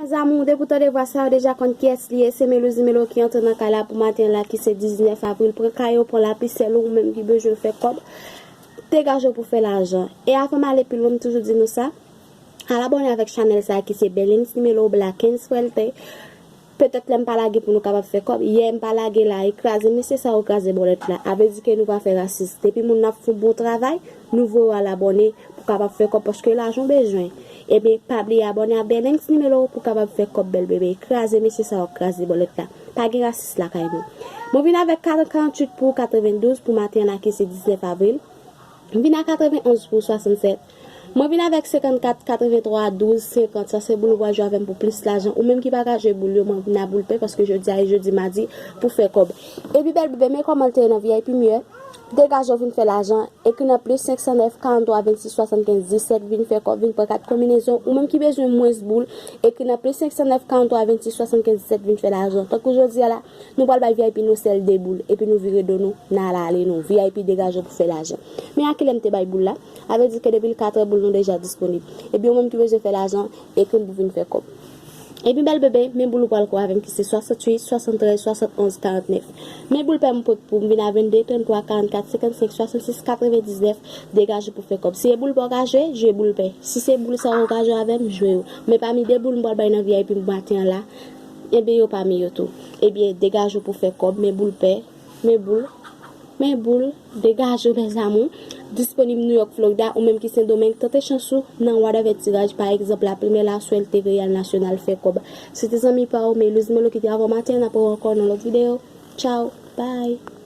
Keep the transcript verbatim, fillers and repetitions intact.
Mezanmi, depi w tande vwa sa, w deja konn kiyès li ye. Se Melouz Melo ki antre nan kay la pou maten la, ki se diznèf avril. Pran kaye w, pran lapisèl ou, ou menm ki bezwen fè kòb. Degaje w pou fè lajan. E avan m ale pi lwen, m toujou di nou sa. Al abòne avèk chanèl sa ki se Bellens Nimelo Blackens Wealthy. Petèt lè m pa lage pou nou kapab fè kòb. Yè m pa lage la, e kraze mesye sa yo kraze bòlèt la. A vle di ke nou pa fè rasis. Depi moun nan ap fè yon bon travay, nou voye yo al abòne pou kapab fè kòb paske lajan w bezwen. Ebyen, pa bliye abòne a Bellens Nimelo pou kapab fè kòb bèl bebe. Kraze mesye sa yo kraze bòlèt la. Pa gen rasis lakay nou. Mwen vin avèk karant, karant uit pou katrevendouz pou maten an ki se diznèf avril. M vin a katrevenonz pou swasannsèt. Mwen vin avèk senkannkat, katrevenntwa, douz, senkant. Sa se boul ou pral jwe avè m pou plis lajan. Ou menm ki pa ka jwe boul yo, mwen vin a boul pè paske jodi a e jodi madi pou fè kòb. Epi bèl bebe, men kòman l te ye nan V I P m ye. Degaje w vin fè lajan. Ekri nan plis senk san nèf, karant twa, vennsis, swasannkenz, disèt, vin fè kòb, vin pran kat konbinezon. Ou menm ki bezwen mwens boul, ekri nan plis senk san nèf, karant twa, vennsis, swasannkenz, disèt, vin fè lajan. Tankou jodi a la, nou pral bay V I P nou sèl de boul, epi nou vire do nou, n al ale nou. V I P degaje w pou fè lajan. Men a kilè m te bay boul la? A vle di ke depi l katrè boul nou deja disponib. Ebyen, ou menm ki bezwen fè lajan, ekri m pou vin fè kòb. Epi bèl bebe, men boul ou pral kò avè m ki se swasantuit, swasanntrèz, swasannonz, karantnèf. Men boul pè m pot pou m vin a vennde, tranntwa, karannkat, senkannsenk, swasannsis, katrevendiznèf, degaje w pou fè kòb. Si e boul pè w ka jwe, jwe boul pè. Si se boul sa yo w ka jwe avè m, jwe yo. Men pami de boul m pral bay nan V I P m maten an la, ebyen yo pami yo tou. Ebyen, degaje w pou fè kòb, men boul pè, men boul, men boul, degaje w, mes amours. Disponib New York, Florida, ou menm ki Sendomeng, tante chans ou nan whatever tiraj, pa egzanp, La Primera, Suerte, Real Nacional, fè kòb. Se te zanmi pa w, Melouz Melo ki te avè w maten an, n ap wè w ankò nan lòt videyo. Tchao, bye.